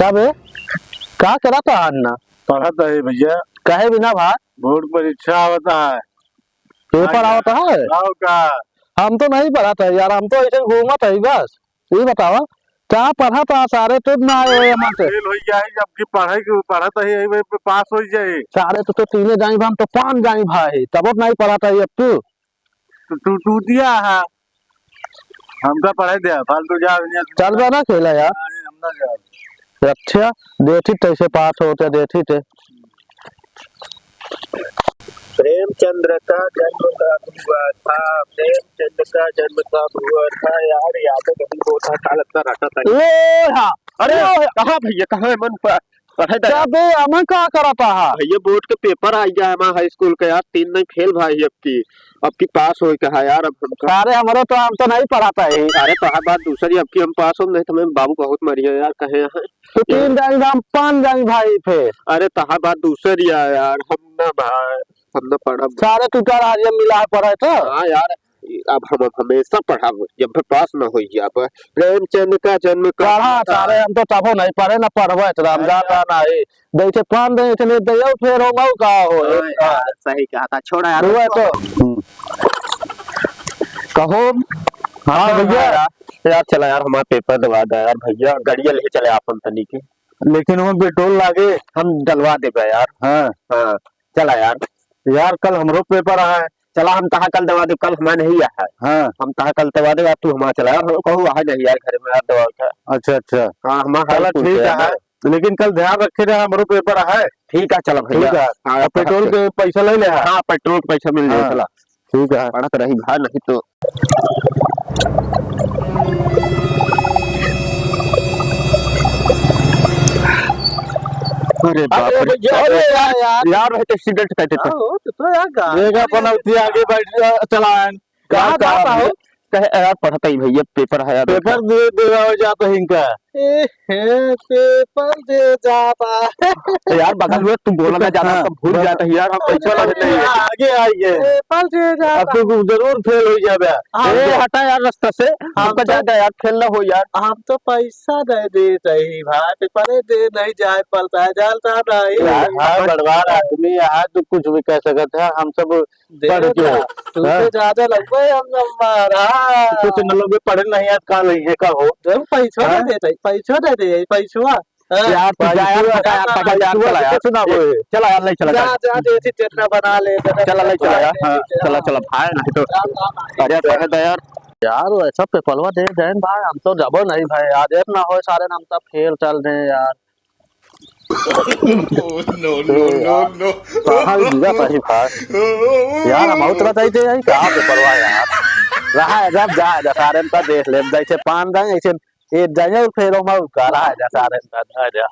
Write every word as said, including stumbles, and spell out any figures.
का बे? का करत है अन्ना? पढ़त है भैया। काहे बिना भाई? बोर्ड परीक्षा आवत है। पेपर आवत है? आओ का? हम तो नहीं पढ़त है यार, हम तो ऐसे घूमत है बस। ये बतावा, का पढ़त है सारे, तू ना आए हो यहाँ से। फेल हो जाए, जबकि पढ़े के पढ़त है, यही में पास हो जाए। सारे तो, तो तीने जाई बा, हम तो पान जाई भाई, तब नहीं पढ़त है अब तू। तो तू, तू दिया है, हमका पढ़े दे, फालतू जा, दुनिया से चल बा ना खेला यार। नहीं, हम ना जाए। अच्छा, देखी तैसे पास होते, देखी ते। प्रेमचंद्र का जन्म कब हुआ था? प्रेमचंद का जन्म कब हुआ था? यार, याद है, कभी बहुत हटा लगता रहता था। ओ हाँ, अरे, ओ हाँ। कहाँ भैया, कहाँ है मन पर? पढ़े दे। क्या बे, हमें का करता है? भैया, बोर्ड के पेपर आ गया है हमारे हाई स्कूल के यार, तीन नहीं फेल भाई अब की, अब की पास होई कहा यार, अब हमका। अरे, हमरो तो, हम तो नहीं पढ़ाता है। अरे, तो हर बात दूसरी, अब की हम पास हो, नहीं तो मैं बाबू बहुत मरिया यार, कहे हैं। तो तीन जाई हम पान जाई भाई फिर। अरे, तहार बात दूसरी है यार, हम ना भाई, हम ना पढ़ब। सारे तू का आज ये मिला है पढ़े तो? हाँ यार, अब हम हमेशा पढ़ब, जब भी पास ना होई जाब। प्रेमचंद का जन्म कब पढ़ा हुआ था? सारे, हम तो तबो नहीं पढ़े, ना पढ़बे, तो रामदास अरे। ना है। दैसे पान दे, इतने दे, फेल हो मऊ का हो। हाँ यार, सही कहा था, छोड़ा यार। हुआ तो। हम्म। कहो। हाँ हाँ, भैया। हाँ यार, यार, चला यार, हमारा पेपर दवा दे यार भैया, गाड़िया ले चले आपन तनी के। लेकिन वो पेट्रोल लागे। हम डलवा देबे यार। हाँ। हाँ, चला यार। यार, कल हमरो पेपर है। चला, हम तहा कल दवा देब, कल हमारे नहीं है। हाँ। हम तहा कल दवा देब, तू हमारा चला यार, हम कहूँ है नहीं यार, घर में यार दवा उठा। अच्छा, अच्छा। हाँ, हमारा चला, हाई स्कूल ठीक के है। है। लेकिन कल ध्यान रखे रहे, हमरो पेपर है। ठीक है, चला भैया। ठीक है। हाँ, अब पेट्रोल के पैसा ले ले, हाँ। हाँ, पेट्रोल के पैसा मिल जाए, हाँ। चला। ठीक है। पढ़त रही भाई, नहीं तो। अरे बाप अरे रे। भैया, अरे अरे यार, यार। यार, भाई, तो एक्सीडेंट कर देता। हाँ, हो, तो, तो यार, गाड़ी देखा, अपन अबती आगे बैठ जा, चलाएं। कहाँ यार, जाता हो? कहे, यार, पढ़त ही भैया, पेपर है यार, पेपर दे, देवा हो जाता है इनका। ए, हे, पेपर दे जाता है। यार, बगल में तू बोला ना जाता, हाँ, तो भूल बस। जाता है यार, हम पैसा ना देते हैं। आगे आइए। पेपर दे जाता। अब तू जरूर फेल हो जाबे। हाँ। ए, हटा यार रास्ता से, हम हमको तो, जा दे यार, फेल ना हो यार। हम तो पैसा दे देते ही भाई, पेपर दे नहीं जाए पड़ता है, जानता नहीं। यार, हाँ, बड़वार आदमी है, तू कुछ भी कह सकत है, हम सब दे पढ़ के। देता। तू हाँ। तो ज्यादा लगवे हम नंबर, हाँ। कुछ मतलब भी पढ़े नहीं है, का नहीं है, का हो? जब पैसवा हाँ? दे दे, पैसवा दे दे, पैसवा। हाँ। यार, तू जा यार, पैसवा, पका यार, पका यार, पैसवा चला यार। कुछ ना होए। चला यार, ले चला, जा, चला। जा, जैसे चटना बना ले, चला, ले चला यार, हाँ, चला, चला, भाई, नहीं तो। जा, जा, जा। अरे, पढ़े दे यार। यार, वैसा पेपरवा दे देन भाई, हम तो जबो नहीं भाई, यार, एक ना होए, सारे हम तब फेल चल रहे हैं यार। No, no, no, no। कहाँ भी जीवा पाही भाई। यार, हम उतरा जाई दे, यही कहाँ पे परवा यार। रहा है, जब जा, जा, सारे में तो देख ले, जैसे पान जाए, ऐसे एक जाए और फेरो मऊ का, रहा है, जा, सारे में तो, जा, जा।